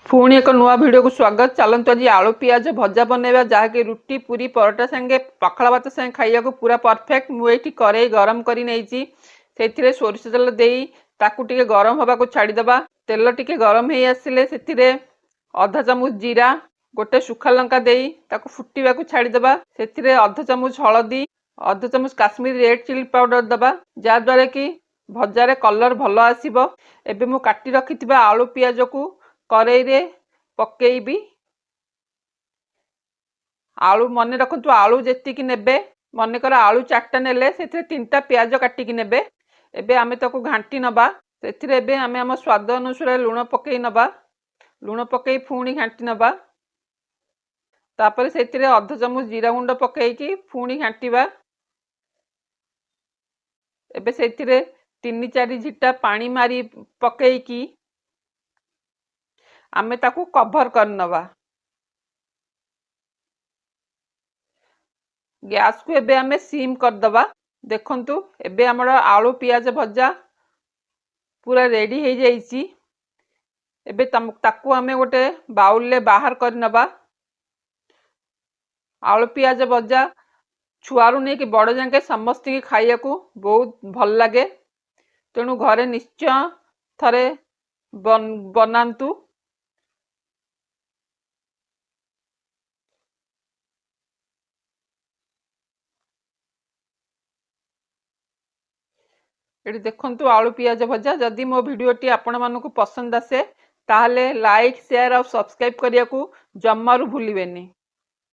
ପୁଣି ଏକ ନୂଆ ଭିଡ଼ିଓକୁ ସ୍ୱାଗତ। ଚାଲନ୍ତୁ ଆଜି ଆଳୁ ପିଆଜ ଭଜା ବନେଇବା, ଯାହାକି ରୁଟି, ପୁରୀ, ପରଟା ସାଙ୍ଗେ ପଖାଳ ଭାତ ସାଙ୍ଗେ ଖାଇବାକୁ ପୁରା ପରଫେକ୍ଟ। ମୁଁ ଏଇଠି କରେଇ ଗରମ କରି ନେଇଛି, ସେଥିରେ ସୋରିଷ ତେଲ ଦେଇ ତାକୁ ଟିକେ ଗରମ ହେବାକୁ ଛାଡ଼ିଦେବା। ତେଲ ଟିକେ ଗରମ ହେଇ ଆସିଲେ ସେଥିରେ ଅଧା ଚାମଚ ଜିରା, ଗୋଟେ ଶୁଖା ଲଙ୍କା ଦେଇ ତାକୁ ଫୁଟିବାକୁ ଛାଡ଼ିଦେବା। ସେଥିରେ ଅଧ ଚାମଚ ହଳଦୀ, ଅଧ ଚାମଚ କାଶ୍ମୀର ରେଡ୍ ଚିଲି ପାଉଡ଼ର ଦେବା, ଯାହାଦ୍ୱାରା କି ଭଜାରେ କଲର୍ ଭଲ ଆସିବ। ଏବେ ମୁଁ କାଟି ରଖିଥିବା ଆଳୁ ପିଆଜକୁ କରେଇରେ ପକେଇବି। ଆଳୁ ମନେ ରଖନ୍ତୁ, ଆଳୁ ଯେତିକି ନେବେ, ମନେକର ଆଳୁ 4ଟା ନେଲେ ସେଥିରେ 3ଟା ପିଆଜ କାଟିକି ନେବେ। ଏବେ ଆମେ ତାକୁ ଘାଣ୍ଟି ନେବା। ସେଥିରେ ଏବେ ଆମେ ଆମ ସ୍ୱାଦ ଅନୁସାରେ ଲୁଣ ପକେଇ ନେବା। ଲୁଣ ପକେଇ ପୁଣି ଘାଣ୍ଟି ନେବା। ତାପରେ ସେଥିରେ ଅଧ ଚାମଚ ଜିରା ଗୁଣ୍ଡ ପକେଇକି ପୁଣି ଘାଣ୍ଟିବା। ଏବେ ସେଥିରେ 3-4 ଝିଟା ପାଣି ମାରି ପକେଇକି ଆମେ ତାକୁ କଭର କରିନେବା। ଗ୍ୟାସକୁ ଏବେ ଆମେ ସିମ୍ କରିଦେବା। ଦେଖନ୍ତୁ, ଏବେ ଆମର ଆଳୁ ପିଆଜ ଭଜା ପୁରା ରେଡ଼ି ହେଇଯାଇଛି। ଏବେ ତାକୁ ଆମେ ଗୋଟେ ବାଉଲରେ ବାହାର କରିନେବା। ଆଳୁ ପିଆଜ ଭଜା ଛୁଆରୁ ନେଇକି ବଡ଼ ଯାକେ ସମସ୍ତଙ୍କୁ ଖାଇବାକୁ ବହୁତ ଭଲ ଲାଗେ, ତେଣୁ ଘରେ ନିଶ୍ଚୟ ଥରେ ବନାନ୍ତୁ। ଏଠି ଦେଖନ୍ତୁ ଆଳୁ ପିଆଜ ଭଜା। ଯଦି ମୋ ଭିଡ଼ିଓଟି ଆପଣମାନଙ୍କୁ ପସନ୍ଦ ଆସେ ତାହେଲେ ଲାଇକ୍, ସେୟାର ଆଉ ସବସ୍କ୍ରାଇବ୍ କରିବାକୁ ଜମାରୁ ଭୁଲିବେନି।